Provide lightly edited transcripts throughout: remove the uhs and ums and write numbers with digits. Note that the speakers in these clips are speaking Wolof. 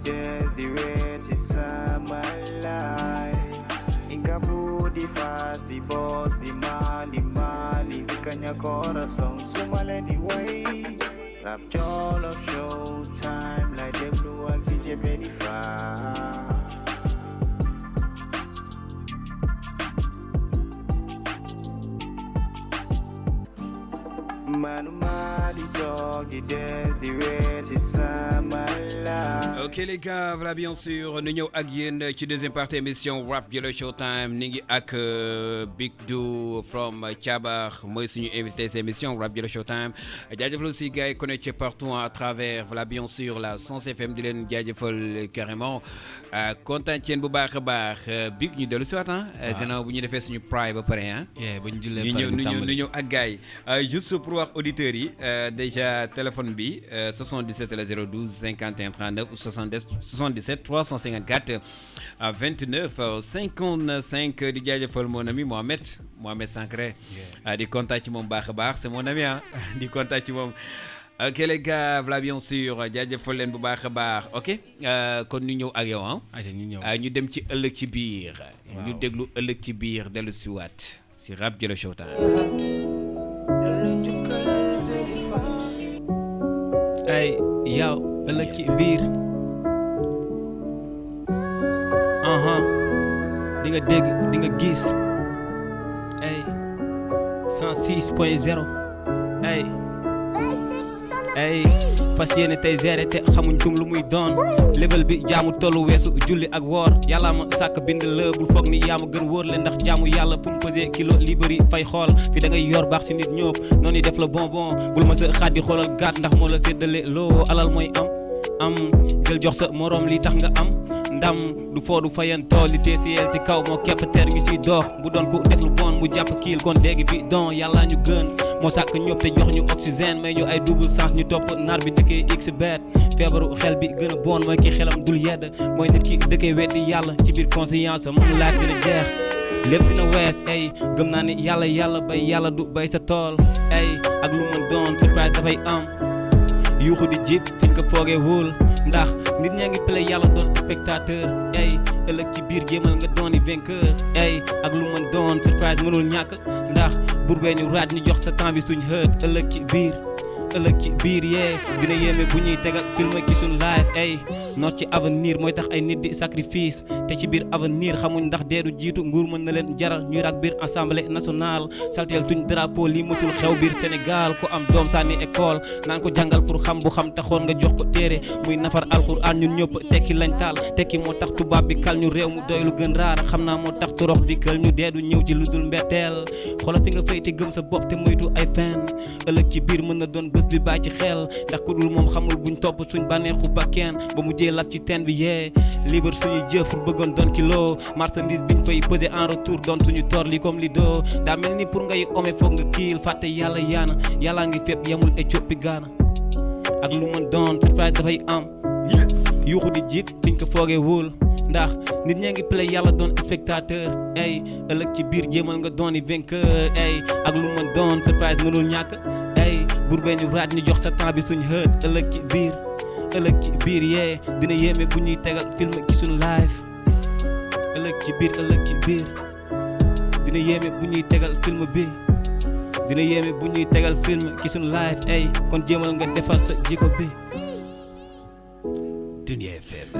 dance the way to my life. Inga budi fasi bosi mali mali Vikanya corazón sumal anyway. Rap all of show time like the blue and DJ Benify. Manuma di dog di dance di way to my life. Ok les gars, voilà bien sûr ñu ñëw ak yéen ci deuxième partie émission Rap Jollo Showtime ni ngi ak Big Do from Thiabar mooy suñu invité cette émission Rap Jollo Showtime jaajëfal aussi gars yi connecté partout à travers voilà bien sûr la 100 FM di leen jaajëfal carrément kontaan ci yéen bu baax a baax Big ñu dellu si waat gannaaw bu ñu defee suñu pride ba pare ba ñu jullee pare ñu ñëw ak gars yi juste pour wax auditeurs yi déjà téléphone bi 77 012 51 39 ou 77 354 29 55 di jaajëfal mon ami Mohamed Sankre di kontaan ci moom baax a baax c'est mon ami di kontaan ci moom ok les gars voilà bien sûr jaajëfal leen bu baax a baax ok kon ñu ñëw ak yow ñu dem ci ëllëg ci biir ñu déglu ëllëg ci biir dellu si waat si Rap Jollo Showtime. ay yow ëllëg ci biir di nga dégg di nga gis ay 106.0 ay fas yéene tey géré te xamuñ tum lu muy doon level bi jaamu tollu weesu julli ak woor yàlla ma sàkk bind la bul foog ni yaa ma gën wóor le ndax jaamu yàlla fu mu pesé kilo li bëri fay xool fi da ngay yor baax si nit ñëpp noonu def la bonbon bul ma sa xaddi xoolal gàtt ndax moo la séddale loo alal mooy am jël jox sa morom li tax nga am ndam du foo du fayantoo li TCL ci kaw moo kepp teer ngi siy dox bu doon ku def lu bon mu jàpp kiil kon dégg bi don yàlla ñu gën moo sàkk ñëpp te jox ñu oxygène may ñu ay double sens ñu topp nar bi dëkkee x bet feebaru xel bi gën a bon mooy ki xelam dul yedd mooy nit ki dëkkee weddi yàlla ci biir conscience am laaj dina jeex lépp dina wees ay gëm naa ni yàlla bay yàlla du bay sa tool ay ak lu mën doon surprise dafay am yuuxu di jib fiñ ko foogee wóol ndax nit ñaa ngi play yàlla doon spectateur ay ëllëg ci biir jéemal nga dooni vainqueur ay ak lu mën doon surprise mënul ñàkk ndax burbee ñu raaj ñu jox sa temps bi suñ hët ëllëg ci biir yee dina yéeme bu ñuy tegal film ci suñ live ay noot ci avenir mooy tax ay nit di sacrifice te ci biir avenir xamuñ ndax deedu jiitu nguur mën na leen jaral ñuy rak biir assemblée nationale salteel tuñ drapeau lii mësul xew biir Sénégal ku am doom sànni école naan ko jàngal pour xam bu xam taxoon nga jox ko téere muy nafar alxuraan ñun ñëpp tekki lañ taal tekki moo tax tubaab bi kal ñu réew mu doy lu gën raar xam naa moo tax torox di kël ñu deedu ñëw ci lu dul mbetteel xoolal fi nga fay te gëm sa bopp te moytu ay fen ëllëg ci biir mën na doon bés bi bàyyi ci xel ndax ku dul moom xamul buñ topp suñ bànneexu bakkeen ba mu jee lak ci teen bi yee libre suñuy jëf pour bëggoon doon kilo marchandise biñ fay peser en retour doon suñu tor li comme li doo daa mel ni pour ngay ome foog nga kiil fàtte yàlla yaana yàllaa ngi fépp yemul Éthiopie Gaana ak lu mën doon surprise dafay am yuuxu di jiit fiñ ko foogee wóol ndax nit ñaa ngi play yàlla doon spectateur ay ëllëg ci biir jéemal nga dooni vainqueur ay ak lu mën doon surprise mënul ñàkk ay bur bee ñu raaj ñu jox sa temps bi suñ hët ëllëg ci biir yee dina yéeme bu ñuy tegal film ci suñ live ëllëg ci biir dina yéeme bu ñuy tegal film bi dina yéeme bu ñuy tegal film ci suñ live ay kon jéemal nga defar sa jikko bi Dunia FM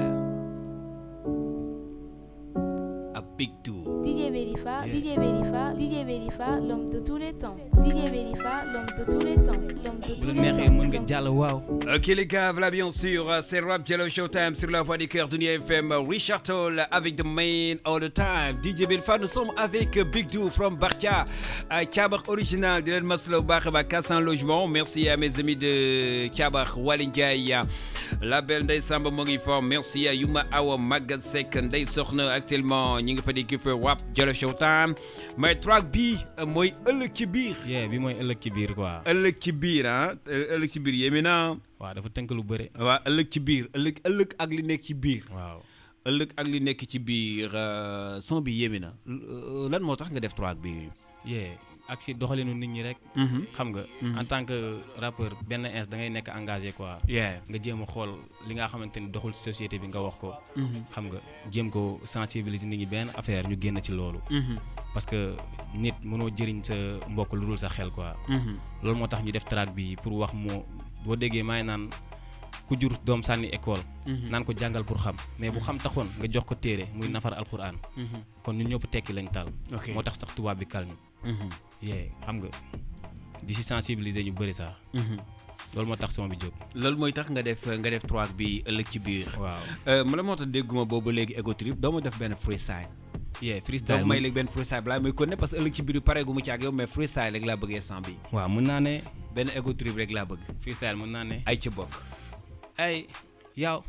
a Big Do DJ Verifa, l'homme de tous les temps. DJ Verifa, l'homme de tous les temps. L'homme de tous les temps. Mën nga jàll waaw. Ok les gars, voilà bien sûr, c'est Rap Jollo Showtime sur la voix du cœur Dunia FM. Richard Toll avec the main all the time. DJ Verifa, nous sommes avec Big Do from Barkia. Thiabar original de l'Maslo Barba Kassan Logement. Merci à mes amis de Thiabar Walingay. La belle Ndeye Samba Mongifor. Merci à Yuma Awa Magatsek Ndeye Sokhna actuellement. Ñi nga fa di kiff Rap Jollo Showtime. Mais track bi mooy ëllëg ci biir. bi mooy ëllëg ci biir quoi. ëllëg ci biir ëllëg ci biir yéeme naa. waaw dafa tënk lu bëri. waaw ëllëg ci biir ëllëg ak li nekk ci biir. waaw ëllëg ak li nekk ci biir son bi yéeme na lan moo tax nga def track bi. ak si doxalinu nit ñi rek. xam nga en tant que rappeur benn ins da ngay nekk engagé quoi. nga jéem a xool li nga xamante ni doxul société bi nga wax ko. xam nga jéem ko sensibiliser nit ñi benn affaire ñu génn ci loolu. parce que nit mënoo jëriñ sa mbokk lu dul sa xel quoi. loolu moo tax ñu def track bi pour wax moo boo déggee maa ngi naan ku jur doom sànni école. naan ko jàngal pour xam mais bu xam taxoon nga jox ko téere muy nafar alxuraan. kon ñun ñëpp tekki lañ taal. moo tax sax tubaab bi calme. xam nga di si sensibiliser ñu bëri sax. loolu moo tax son bi jóg. loolu mooy tax nga def track bi ëllëg ci biir. waaw ma la moo tax dégguma boobu léegi Ego Trip doo ma def benn freestyle. freestyle donc may léegi benn freestyle balaa muy kon ne parce que ëllëg ci biir pare gu mu ci ak yow mais freestyle rek laa bëggee sang bi. waaw mën naa ne. benn Ego Trip rek laa bëgg. freestyle mën naa ne. ay ca bokk. ay yow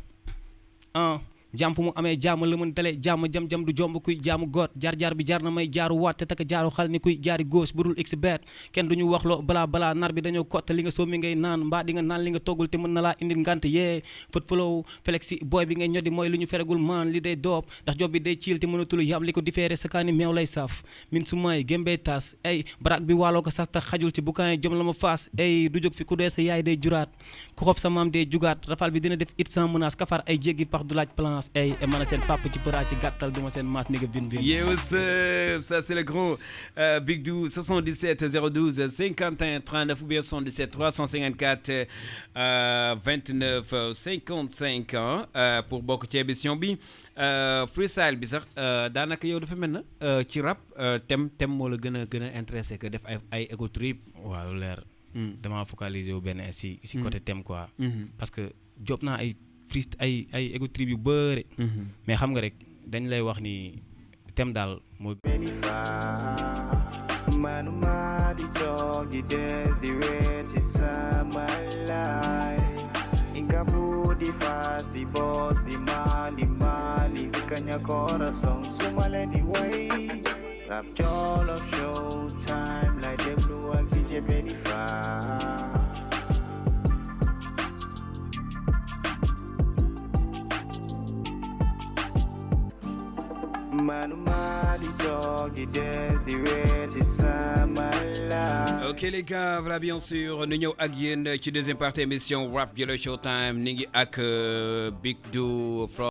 jàmm fu mu amee jàmm la mën tale jàmm jam-jam du jomb kuy jaamu goot jaar-jaar bi jaar na may jaaru waat te taka jaaru xal ni kuy jaari góos budul expert kenn duñu wax loo balaa nar bi dañoo kotta li nga soo mi ngay naan mbaa di nga naan li nga toggul te mën na laa indil ngant yee fët falow flexi booy bi ngay ñoddi mooy lu ñu feregul maan li day doob ndax job bi day ciil te mënatul yam li ko différé sa kaani meew lay saaf min su may gémbee tas ay baraak bi waaloo ko sas tax xajul ci bukaan jom la ma faas ay du jóg fi ku dee sa yaay day juraat ku xof sa maam day jugaat rafal bi dina def it sans menace kafar ay jéggi pax du laaj plan ay man seen papa ci para ci gàttal duma seen maat ni nga bin Yo ça c'est le gros Big Dou 77 012 51 39 ou bien 77 354 29 55 ans pour bokk ci émission bi freestyle bi sax daanaka yow dafa mel na ci rap thème moo la gën a intéressé que def ay Ego Trip. waaw leer dama focaliser wu benn si côté thème quoi. parce que job naa ay Ego Trip yu bëre. mais xam nga rek dañ lay wax ni thème daal mooy. manuma di toog di des di weet ci sama life inga di fasi boss di mali di kanya corazon suma leen di way rap jollof show time like déglu ak DJ Benifra. Ok les gars, voilà bien sûr nous ñëw ak yéen ci deuxième partie émission Rap Jollof Showtime ni ngi ak Big Dou from